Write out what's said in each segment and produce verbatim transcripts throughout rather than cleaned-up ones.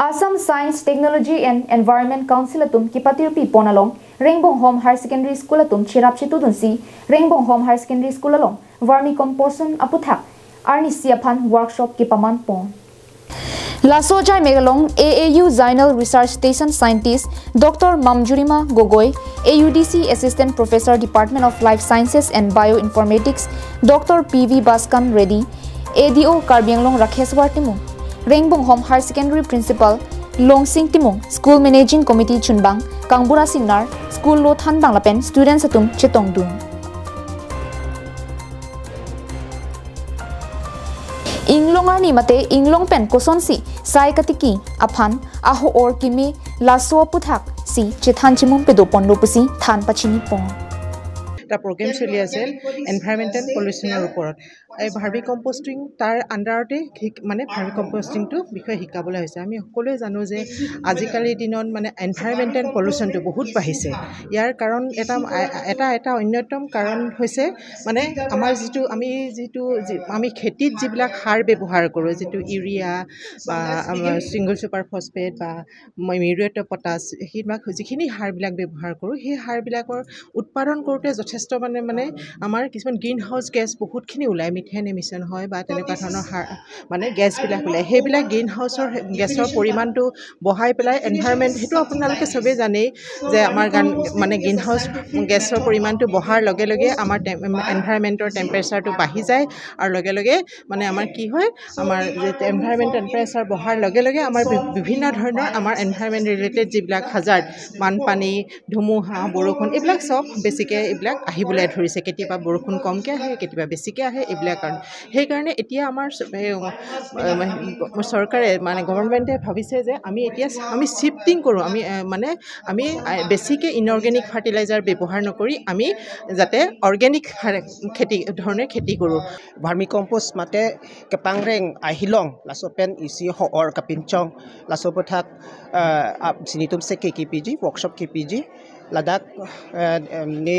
Assam Science, Technology and Environment Council atum kepatirpi pon along Rengbonghom Higher Secondary School atum cherap chetudunsi Rengbonghom Higher Secondary School along vermicomposition aputhak arnisi aphan workshop kepaman pon. Laso ajai mek along A A U Zonal Research Station Scientist Doctor Mamjurima Gogoi, A U D C Assistant Professor, Department of Life Sciences and Bioinformatics, Doctor P V Bhaskan Reddy, A D O Karbi Anglong Rakheswar Timung, Rengbonghom Higher Secondary Principal Longsing Timung, School Managing Committee chunbang Kangbura Singnar, school lo thanbang lapen students atum chetongdun. Inglong arni mate inglong pen kosonsi sai katiki aphan aho-or keme, laso aputhak si chethan chimum pedo ponlo pusi than pachini pon. এটা প্ৰগ্ৰেম চলি আছিল এনভাইৰমেণ্টেল পলিউশ্যনৰ ওপৰত। এই ভাৰ্মি কম্পষ্টিং তাৰ আণ্ডাৰতে শিক মানে ভাৰ্মি কম্পষ্টিংটো বিষয়ে শিকাবলৈ হৈছে। আমি সকলোৱে জানো যে আজিকালিৰ দিনত মানে এনভাইৰমেণ্টেল পলিউশ্যনটো বহুত বাঢ়িছে। ইয়াৰ কাৰণ এটা এটা এটা অন্যতম কাৰণ হৈছে মানে আমাৰ যিটো আমি যিটো যি- আমি খেতিত যিবিলাক সাৰ ব্যৱহাৰ কৰোঁ, যিটো ইউৰিয়া বা ছিংগল ছুপাৰ ফছফেট বা মিউৰেট অফ পটাছ, সেইবিলাক যিখিনি সাৰবিলাক ব্যৱহাৰ কৰোঁ, সেই সাৰবিলাকৰ উৎপাদন কৰোঁতে যথেষ্ট মানে মানে আমাৰ কিছুমান গ্ৰীণ হাউচ গেছ বহুতখিনি ওলায়, মিথেন এমিশ্যন হয় বা তেনেকুৱা ধৰণৰ সাৰ মানে গেছবিলাক ওলায়। সেইবিলাক গ্ৰীণ হাউচৰ গেছৰ পৰিমাণটো বঢ়াই পেলাই এনভাইৰমেণ্ট, সেইটো আপোনালোকে চবেই জানেই যে আমাৰ গান মানে গ্ৰীণ হাউচ গেছৰ পৰিমাণটো বঢ়াৰ লগে লগে আমাৰ টেম এনভাইৰমেণ্টৰ টেম্পাৰেচাৰটো বাঢ়ি যায় আৰু লগে লগে মানে আমাৰ কি হয়, আমাৰ এনভাইৰমেণ্ট টেম্পাৰেচাৰ বঢ়াৰ লগে লগে আমাৰ বি- বিভিন্ন ধৰণৰ আমাৰ এনভাইৰমেণ্ট ৰিলেটেড যিবিলাক হাজাৰ্ড, বানপানী, ধুমুহা, বৰষুণ, এইবিলাক চব বেছিকৈ এইবিলাক আহিবলৈ ধৰিছে। কেতিয়াবা বৰষুণ কমকৈ আহে, কেতিয়াবা বেছিকৈ আহে, এইবিলাক কাৰণে। সেইকাৰণে এতিয়া আমাৰ চ- এই, এ, চৰকাৰে মানে গভৰ্ণমেণ্টে ভাবিছে যে আমি এতিয়া আমি শ্বিফ্টিং কৰোঁ, আমি এ, মানে আমি এ, বেছিকৈ ইনঅৰ্গেনিক ফাৰ্টিলাইজাৰ ব্যৱহাৰ নকৰি আমি যাতে অৰ্গেনিক খেতি ধৰণে খেতি কৰোঁ। Vermicompost mate kepangreng ahilong laso pen isi ho-or kapinchong, laso aputhak, eh, ap- sinitum se ke kipiji, workshop kipiji, ladak, eh, em, ne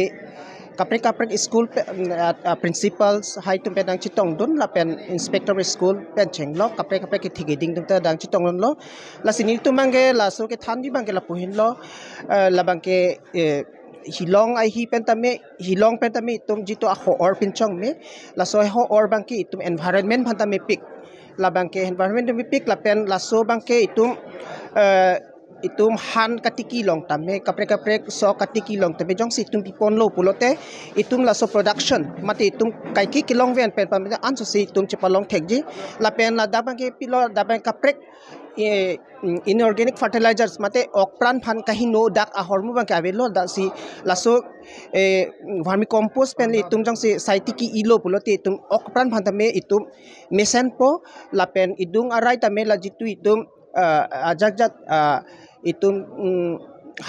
kaprek kaprek school pe, em, ah, ah, principals haitum pen dang chetongdun lapen inspector school pen chenglo, kaprek kaprek kethigiding tum ta dang chetongdunlo. Lasi nelitum abangke laso kethanji abangke lapu henlo, eh, labangke, eh, hilong ahi pen tame, hilong pen tame itum jitu aho-or pinchong me, laso ho-or abangke itum environment aphan tame pik. Labangke environment tame pik lapen laso abangke itum, eh, itum han katiki along tame, kaprek kaprek so katiki along tame jongsi itum piponlo pulote itum laso production mate itum kaike kelongve pen pameda ansose itum chepalong thekji. Lapen ladak abangke pilo, ladak abang kaprek, eh, mm, inorganic fertilizers mate okpran aphan kaheno dak ahormu abangke avelo, dak si laso, eh, vermicompost pen itum jongsi sai tiki ilo pulote itum okpran aphan tame itum mesenpo lapen idung arai tame la jitu itum, eh, ajat jat, eh, itum, mm,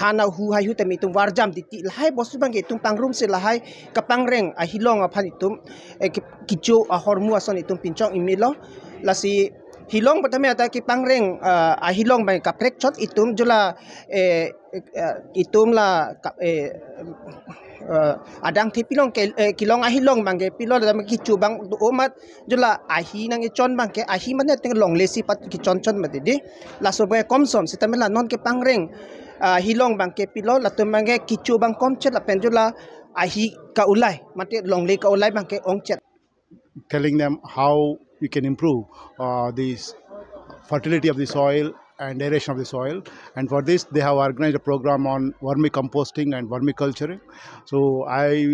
han ahu haihu tame itum varjam titi lahai bostu abangke itum pangrumsi lahai kepangreng ahilong aphan itum, eh, ke- kecho ahormu ason itum pinchong imelo. Lasi hilong pen tame ata kepangreng, ah, ahilong abang kaprek chot itum jula, eh, eh, itum la ka- eh, eh, adang the pilong ke, eh, kelong ahilong abangke pilo la kecho abang do amat jula ahi nangkechon abangke ahi mane ateng longle si pat kechon chon mati di. Laso abangke komsom sitame la non kepangreng, ah, ahilong abangke pilo latum abangke kecho abang komchet lapen jula ahi ka-ulai mate longle ka-ulai abangke ongchet. Telling them how we can improve, uh, this fertility of the soil and aeration of the soil. And for this, they have organized a program on vermicomposting and vermiculturing. So I,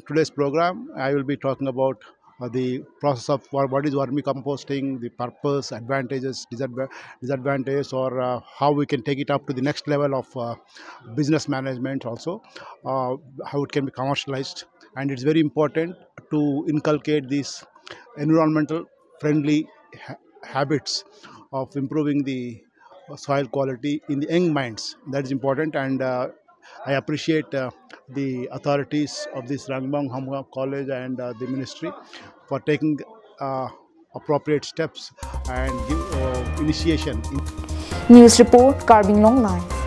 today's program, I will be talking about, uh, the process of what, what is vermicomposting, the purpose, advantages, disadva- disadvantages, or, uh, how we can take it up to the next level of, uh, business management also, uh, how it can be commercialized. And it's very important to inculcate these environmental friendly ha- habits of improving the soil quality in the young minds. That is important, and, uh, I appreciate, uh, the authorities of this Rengbonghom College and, uh, the ministry for taking, uh, appropriate steps and give, uh, initiation. News report, Karbi Anglong Live.